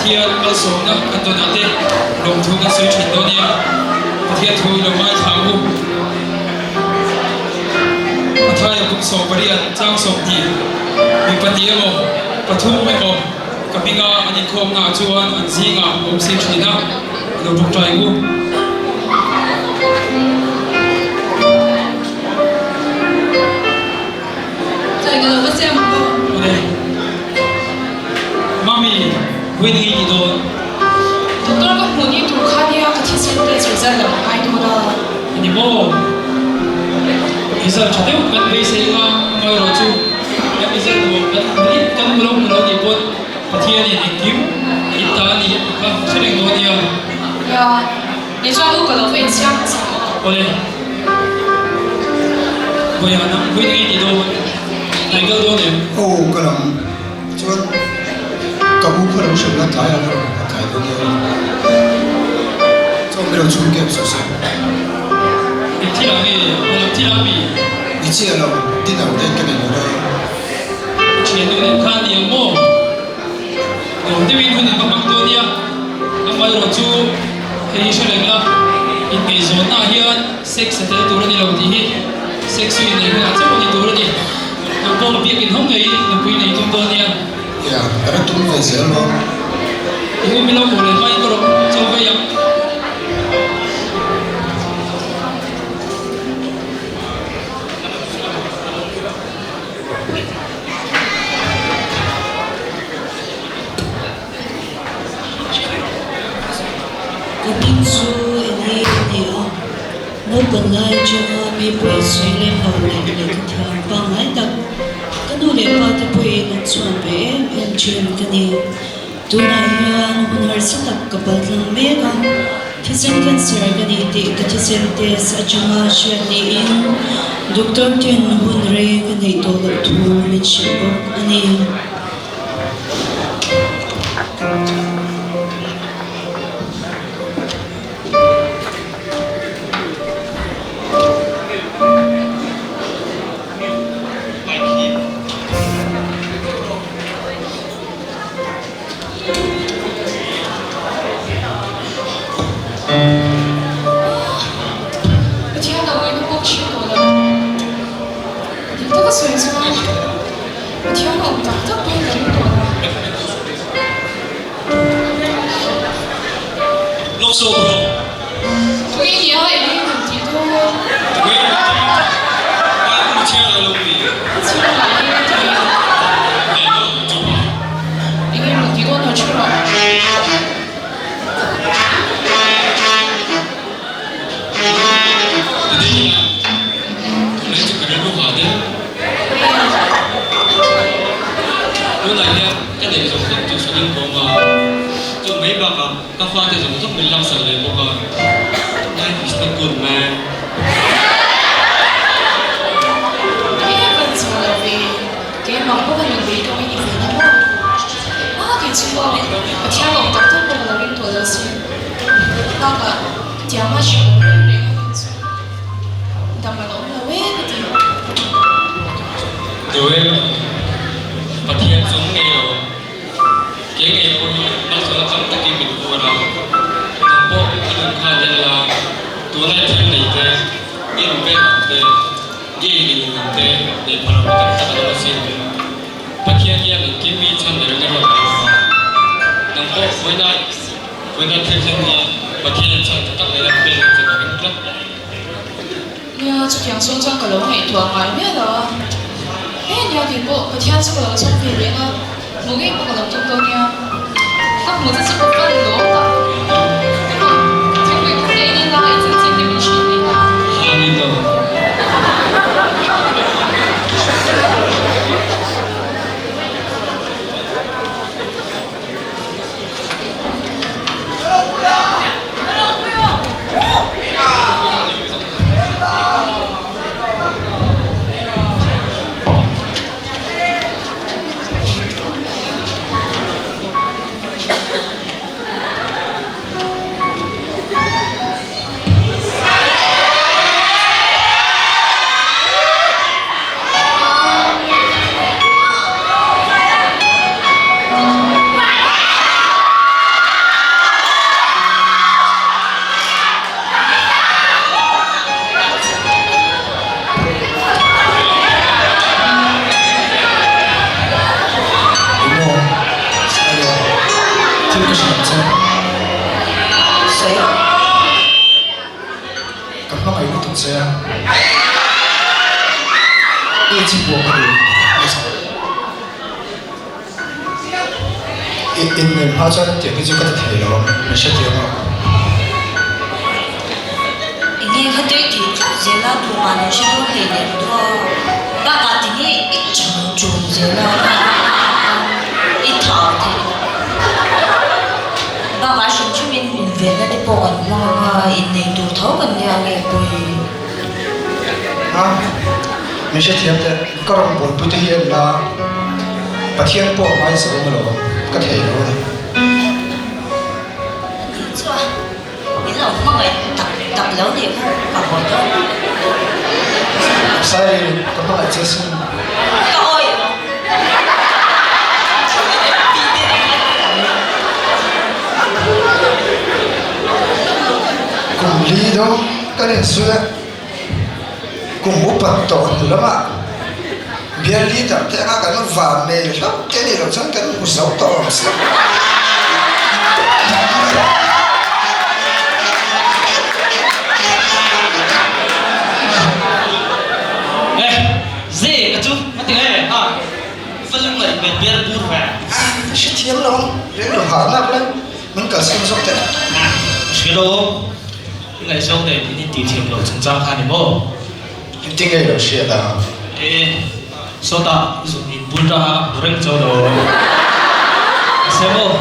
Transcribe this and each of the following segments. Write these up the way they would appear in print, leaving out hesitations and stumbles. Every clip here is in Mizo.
Pathian malsawmna kan dawnah te lawmthu kan sawi thin dawn nia. Pathian thu i lo ngaithla ang u. Mathaia kum 18 chang 20, Mi pahnih emaw, pathum emaw ka hminga an inkhawmnaah chuan an zingah ka awm si thin a, i lo tawngtai ang u. Tlai ka lo va siam ang aw. Awle. Mami, vawiin nge i tih dawn? Doctor ka hmuh ni tur kha nia ka thisen test result lam a ngai dawn a. A ni maw? Result tha deuh kan beisei anga amaherawh chu kan result nuam kan hmu kan hmu lo hmu lo nih pawn Pathianin engkim in ta a ni tih kha hre reng dawn nia. Nia, ni chuan u ka lo va insiam hmasa ang aw. Awle. Vawiah nang vawiin nge i tih dawn? Hnai kal dawn em? Aw kal ang. Chuan ka u kha lo hrilh la tlai ah ka rawn tlai dawn nia. Chuan mi lo chhung kep suh se. Eng thil ah nge? Haw lam thil ah mi? Ni chiah lo, dinner te ka nei lo daih. I thiannu nen khan ni ang maw? Nuam deuhin hun in va hmang dawn nia. Amaherawh chu hei hi hre reng la, inngaihzawnna ah hian sex a tel tur a ni lo tih hi sex chu inneih hunah chauh a ni tur a ni. Nang pawh biak inhawng ngeiin nupui nei tum dawn nia. Nia, ka la tum ve zel maw? I u milo hmuh leh hmain ka rawh chaw vei ang. Ka hming chu Eni a ni a, naupang lai atanga mi pawi sawi lem lo leh lehkha thiam pangngai tak, ka nu leh pa te pawhin an chhuan ve em em thin ka ni. Tunah hian hun harsa tak ka paltlang mek a, thisen cancer ka ni tih ka thisen test atanga hriat niin doctor ten hun rei ka neih tawh loh thu min hrilh bawk a ni. Pathian lo ngaihna pawh hre tawh lo. Dik taka sawi chuan Pathian a awm tak tak pawhin ka ring tawh lo. Lawk so bro. Tui nia eng nge kan tih dawn? Tui nia Bible chhiar lo mi. Chhiar lo e tui. Nei lo chupa. Eng nge rawn tih dawn lo chhiar rawh. Tui nia Tunlai chu ka rilru ha deuh. Tunah hian ka neih zawng zawng chu sawn in ka awm a, chu mai bakah ka fate zawng zawng min laksak leh bawk a, life is not good man. He kan chhuah lo ve, keimah pawh ka nun ve tawng i ni ve na maw? A kei chu maw Pathian awm tak tak pawh ka lo ring tawh lo sin. Bakah tianga hrilh reng reng a hun chu. Dam a lo awm lo e ka ti. Joel, Pathian chung ngei lo, ke ngei pawh hi malsawmna tam takin min vuan a, nang pawh i nun kha den la, tunlai thil nei te, i nun pek ang te, i ei leh in ang te nei phah lo mi tam tak an awm asin. Pathian hian engkim mi chhan nei reng erawh a lo va, nang pawh vawiina vawiina thil thleng hi Pathianin chhan tha tak nena pek ang che ka ring tlat. Nia, chutiang zawng chuan ka lo ngaihtuah ngai miah lo a. He nia kei pawh Pathian chu ka lo zawng ve reng a, hmuh ngei pawh ka lo tum dawn nia. Ka hmuh te chu ka pan lawm tak. Emaw, thingpui khat te in ila i chanchin te min hrilh leh a. Ha ni lo. Thil ka hrilh ang che. Sawi rawh. Ka hmangaih lutuk che a. I chhipua ka duh nasa. I inneih hma chuan tiang hi chu ka ti thei lo ang, min hrethiam ang. Enge kha tui tih tlat zel a, tumah lo hre dawn hlei lem duh a, bakah tinge i chang chun zel a, i thau theih loh. Bakah hrim hrimin invenna te pawh kan hmang ang a, innei tur tho kan nia nge pawi. A, min hrethiam teh, ka rawn buaipui te hi en la, Pathian pawh a hmai zo alawm, ka thei lo a ni. Tih chu a, min lo hmangaih tak tak lo nih kha ka haw dawn. Sai, ka hmangaih che sin. Ka awih lo. Kum li dawng kan inzui a, kum upat tawh hnu lamah bial leader te anga kan van nei hlauh te nih loh chuan kan hmu zo tawh awm si. E, ze ka chu a ti nge ha, va lungngaih hmel bial bur ve. Hrethiam lo ang, rilru hahnak le min kalsan zawk teh. Hre lo. I ngaihzawng nen in intih thiam loh chungchang kha ni maw? Engtin nge i lo hriat a? E, sawtah zuk in bul ta a hmu reng cho lo. Mahse maw,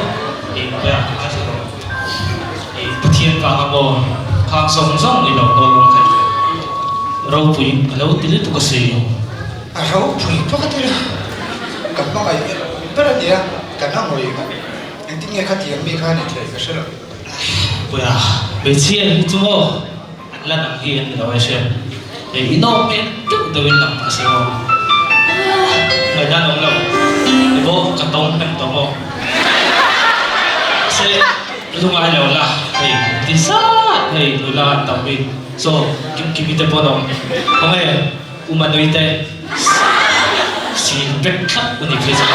i pawiah ka ngaithla rawh. I Pathian vanga maw, khang zawng zawng i lo nawl ang kha i hria. Ropui ka lo ti lutuk a si. A ropui bawk a ti lo. Ka hmangaih ber a nia, ka na ngawih ngawih. Engtin nge khatiang mi kha a ni thei ka hre lo. Puia, hmeichhia hi chu maw an la nang hi an ni lo e hriat. Hei i nawm hmel deuh deuhin lang ta se maw. Ngaihdan awm lo. Hei pawh ka tawng hnem tawh maw. Mahse lungai lo la hei ti zat hei nula an tam hi chaw Kimkimi te pawh an awm. Khawnge U Manui te sil vek thlap u ni phei chu.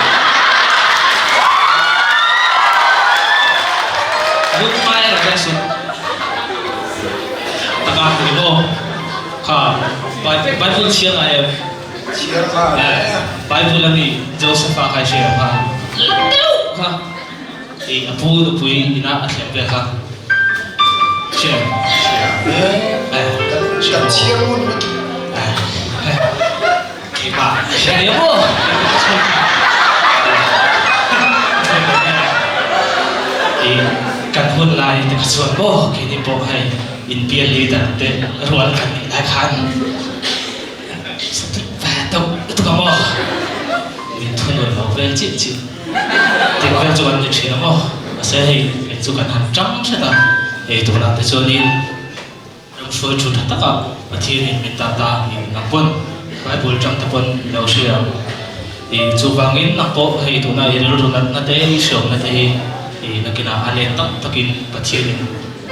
Lut hmai a reng suh. Taka ni maw? Kha Bible chhiar ngai em? Chhiar ngai. Bible a mi Joseph-a kha i hria em kha? La deuh kha. I a pu nupui inah a thlem vel kha. Hria em? Hria. Kan chhiar ngun lutuk. Keimah hria nia maw? I kan hun lai te kha chuan maw keini pawh hei inbial leader te rual kan nih lai khan ve deuh lutuk a maw? Min thunun lo vel chiah chiah tih vel chu kan ni thin a maw? Mahse hei kei chu kan han tang hret a, hei tunah te chuanin Ram hruai thu tha taka Pathianin min dah ta tih nang pawn Bible tang te pawn i lo hria ang. I chuvangin nang pawh hei tuna i rilru natna te i hriawmna te hi i nakinah a let tak takin Pathianin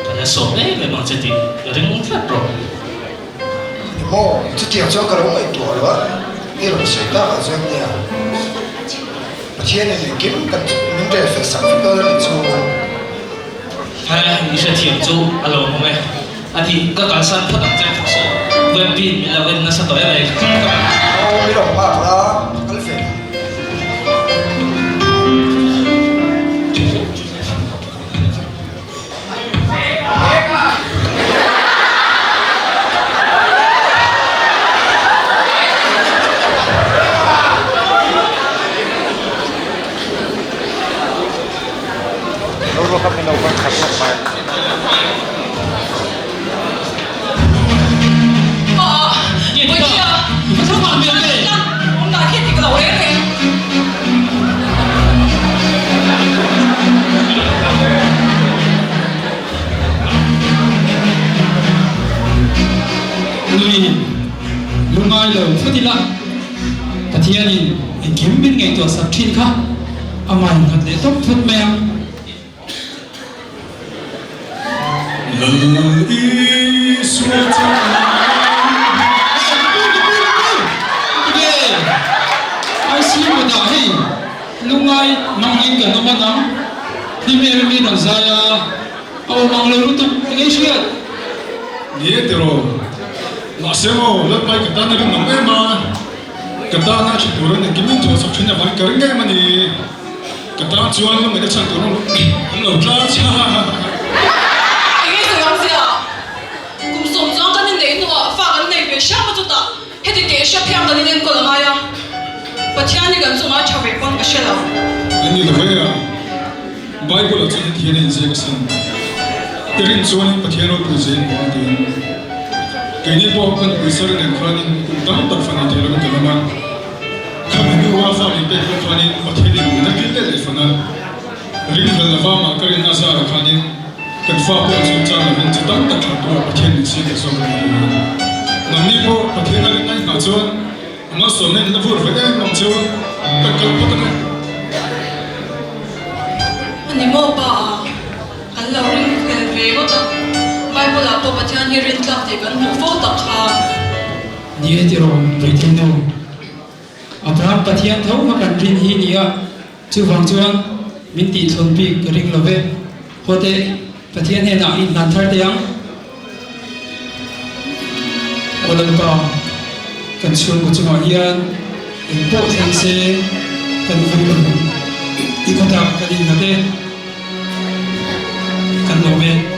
a la sawm em em ang che tih i ring tlat rawh. Ni maw? Chutiang chuan ka lo ngaihtuah lo a, i rawn sawi takah chuan nia Pathianin engkim kan min rel fel sak vek dawn a nih chu. He i hrethiam chu a lo awm e. A ti, ka kalsan phawt ang che Saw Wemby min lo en nasa tawh em ai ka ka. Aw min lo nghak la, ka kal ve. Nui lungai lo phawt ila Pathianin engkim min ngaihtuah sak thin kha. A mai nghat leh tawp phawt mai ang. Lal Isua chuan ICU kawtah hei lungai mangin kan awm a nang. Hlim em em in an zai a, a awm ang lo lutuk eng nge hriat? Ni e tiraw. Mahse maw, Lalpai ka tan a rinawm em a, ka tan a tha tur an engkim in thuah chawp thin avangin ka ring em a ni. Ka tan chuan lawm ina chhan tur an lo tla cha. Eng nge sawi ang zia? Kum 10 kan inneih hnuah fa kan nei ve hriam a chutah Heti teh hrep hian kan inenkawl a ngai a, Pathian hi kan chungah a tha ve pawn ka hre lo. An ni lo ve a, Bible ah chuan heti hian a inziak asin, I rin chuanin Pathian ropui zeng pawh an tiin. Keini pawh kan puisar nen khanin kum tam tak fa nei thei lovin kan awm a, khami hnua fa min pek pawh khanin Pathianin min a kil leh leh fan a, ringhlel lova mah ka rinna zarah khanin, Kan fa pawh chu chan lovin chi tam tak thlah turah Pathian min siam leh zawk a ni. Nangni pawh Pathian a rinna i nghah chuan a malsawmna in la vur ve em ang chu kan kal phawt ang e. A ni maw pa a, kan lo ring fel ve ngawt a, Bible ah pawh Pathian hi rintlak tih kan hmuh fo tak kha. Ni e tiraw Puitling nu, Abraham Pathian tho kha kan rin hi ni a. Chuvang chuan min tihthlawn bik ka ring lo ve. Haw teh, Pathian hnenah i inhlan thar teh ang. Aw Lalpa, kan chhungkaw chungah hian eng pawh thleng se kan vui lo i kutah kan innghat e. Kan lawm e.